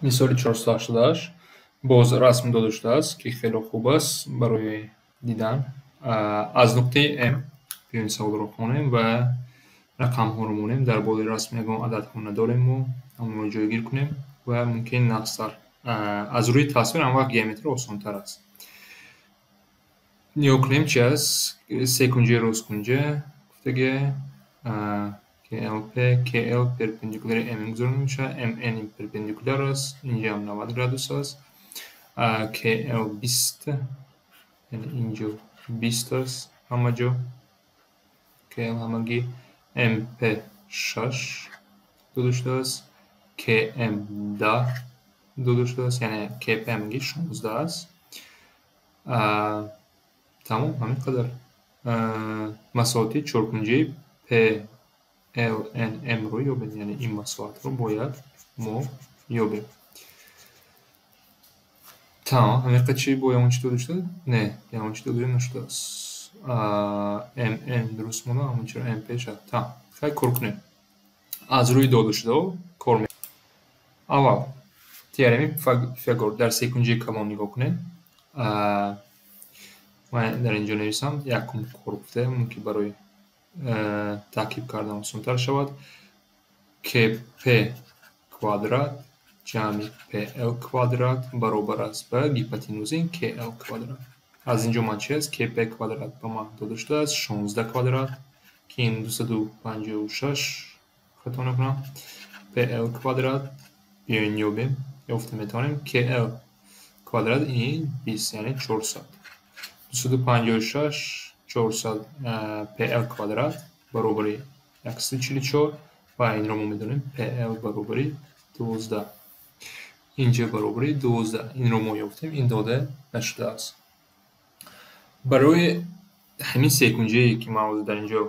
Мисоли 488 боз расм дода шудааст, ки хеле хуб аст барои дидан. Аз нуқтаи М биёем, саволро хонем ва рақамҳоро монем. Дар болои расм ягон ададҳо надорем, мо ҳамонро ҷойгир кунем ва мумкин нақстар. Аз рӯи тасвир ҳам вақт геометрия осонтар аст. Нигоҳ кунем, чи аст? Секунҷаи росткунҷа гуфтагия, КЛП, КЛ перпендикуляри М гузаронда мешавад, МН перпендикуляр аст, инҷа ҳам 90 градус аст, КЛ 20, яъне инҷо 20 аст ҳама ҷо, КЛ ҳамагӣ, МП 6 дода шудааст, КМ 10 дода шудааст, яъне КП ҳамагӣ 16 аст. Тамом, ҳамин қадар. Масоҳати чоркунҷаи PLNM-ро ёбем, яъне ин масоҳатро бояд мо ёбем. Тамом, ҳамин қадр. Чи бо ягон чи дода шуда? Не, ягон чи дода нашудааст. МН дуруст монда, ҳамон чиро МП шуд. Тамом, хай, кор кунем. Аз рӯи додашудаҳо кор. Аввал теоремаи Пифагор дар секунҷаи калон нигоҳ кунем. Ман дар инҷо нависам, якум кор гуфта, мумкин барои таъкиб кардан осонтар шавад. КП квадрат ҷамъи ПЛ квадрат баробар аст ба гипотенузаи КЛ квадрат. Аз инҷо ман чи аст? КП квадрат ба ман дода шудааст, 16 квадрат, ки ин 256, хато накунам. ПЛ квадрат биёен ёбем, ёфта метавонем. КЛ квадрат ин 20, яъне 400. 256, 400, ПЛ квадрат баробари 144 ва инро мо медонем, ПЛ баробари 12. Инҷа баробари 12. Инро мо ёфтем, ин дода нашудааст. Барои ҳамин секунҷае, ки ман ҳозир дар инҷо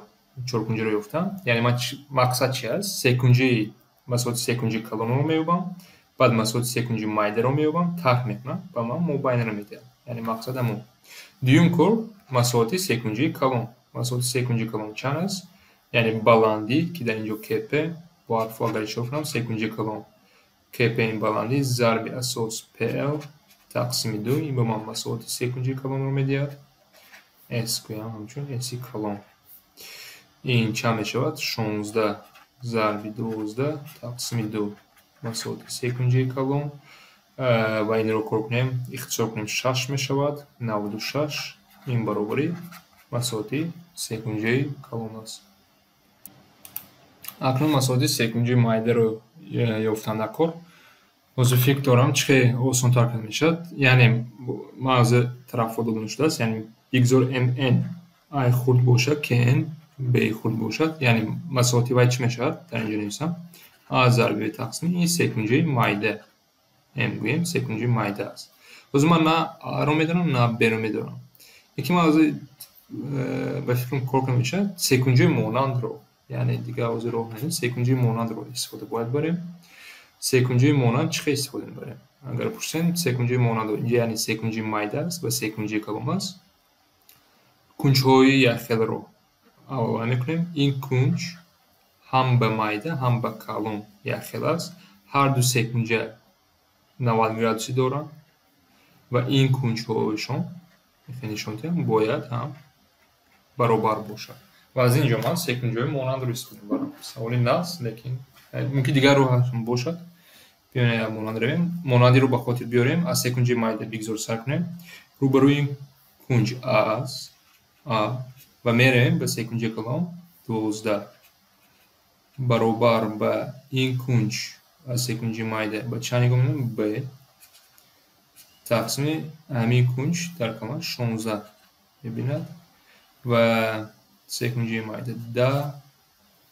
чоркунҷаро ёфтам, яъне ман мақсад чи аст? Секунҷаи, масоҳати секунҷаи калонро меёбам, баъд масоҳати секунҷаи майдаро меёбам, тарҳ мекунам ва ман мобайнаро медиҳам. Яъне мақсад ҳамон. Дуюм кор: масоҳати секунҷаи калон. Масоҳати секунҷаи калон чанд аст? Яъне баландӣ, ки дар инҷо КП, бо ҳарфҳо агар ишора кунам, секунҷаи калон КП ин баландӣ зарби асос ПЛ тақсими ду, ин ба ман масоҳати секунҷаи калонро медиҳад. С гӯям, ҳамчун Си калон. Ин чанд мешавад? 16 зарби 12 тақсими ду, масоҳати секунҷаи калон. Ва инро кор кунем, ихтисор кунем, шаш мешавад, 96, ин баробари масоҳати секунҷаи калон аст. Акнун масоҳати секунҷаи майдаро ёфтан дар кор. Ҳозир фикр дорам, чӣ хел осонтар карда мешавад. Яъне ман ҳозир тарафҳо дода нашудааст, яъне бигзор МН А хурд бошад, КН Б хурд бошад, яъне масоҳати вай чӣ мешавад? Дар инҷо нависам: А зарби Б тақсими ин секунҷаи майда. М гӯем, секунҷаи майда аст. Ҳозир ман на А-ро медонам, на Б-ро медонам. Яке ман ҳозир ба фикрам, кор карда мешавад секунҷаи монандро, яъне дигар ҳозир роҳ надорем, секунҷаи монандро истифода бояд барем. Секунҷаи монанд чӣ хел истифода мебарем? Агар пурсем, секунҷаи монандро инҷа, яъне секунҷаи майда аст ва секунҷаи калон аст. Кунҷҳои якхеларо аввал мекунем. Ин кунҷ ҳам ба майда, ҳам ба калон якхел аст. Ҳар ду секунҷа 90 градусӣ доранд ва ин кунҷҳояшон нишон диҳам, бояд ҳам баробар бошад. Ва аз ин ҷо ман секунҷаҳои монандро истифода мебарам. Саволи наст, лекин мумкин дигар роҳ бошад. Биёем, монанд равем. Монандиро ба хотир биёрем, аз секунҷаи майда бигзор сар кунем. Рӯбарӯи ин кунҷ А аст, А, ва меравем ба секунҷаи калон, 12 баробар ба ин кунҷ аз секунҷаи майда ба чанд нигоҳ менамоем? Б тақсими ҳамин кунҷ дар калон 16 мебинад ва секунҷаи майда 10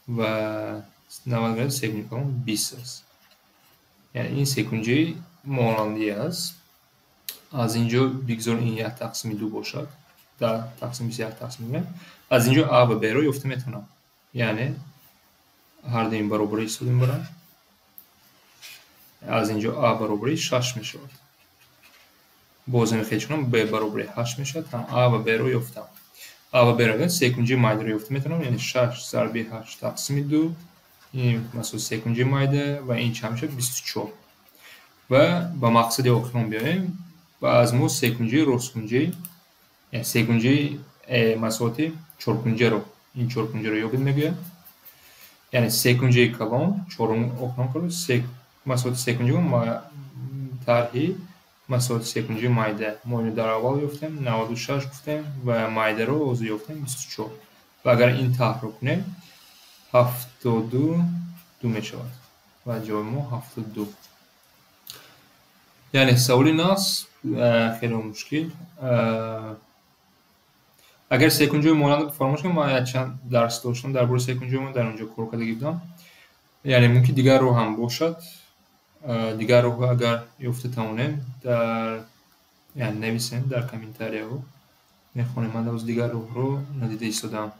ва 90 градус секунҷаи калон 20 аст. Яъне ин секунҷаи монандӣ аст. Аз ин ҷо бигзор ин як тақсими ду бошад, 10 тақсими 20, як тақсими ду. Аз ин ҷо А ва Б-ро ёфта метавонам. Яъне ҳар ду ин баробарӣ истифода мебарам. Аз ин ҷо А баробари шаш мешавад. Боз ҳамин хел кунам, Б баробари ҳашт мешавад. А ва Б-ро ёфтам. А ва Б-ро секунҷаи майдаро ёфта метавонам, яъне шаш зарби ҳашт тақсими ду, ин масоҳати секунҷаи майда, ва ин чанд мешавад? 24. Ва ба мақсади охирон биёем ва аз мо секунҷии росткунҷӣ, яъне секунҷии масоҳати чоркунҷаро, ин чоркунҷаро ёбед мегӯяд. Яъне секунҷаи калон чорум охирон кард, масоҳати секунҷа тарҳи масоҳати секунҷаи майда. Мо инро дар аввал ёфтем, 96 гуфтем ва майдаро ҳозир ёфтем 24. Ва агар ин тарҳро кунем, 72 мешавад ва ҷавоби мо 72. Яъне саволи нас хеле мушкил. Агар секунҷои монанд фаромӯш кунем, ман якчанд дарс доштам дар бораи секунҷои мо, дар он ҷо кор кардаги будам. Яъне мумкин дигар роҳ ҳам бошад. Дигар роҳҳо агар ёфта тавонем, дар яъне нависем дар комментарияҳо, мехонем. Ман ҳоз дигар роҳро надида истодаам.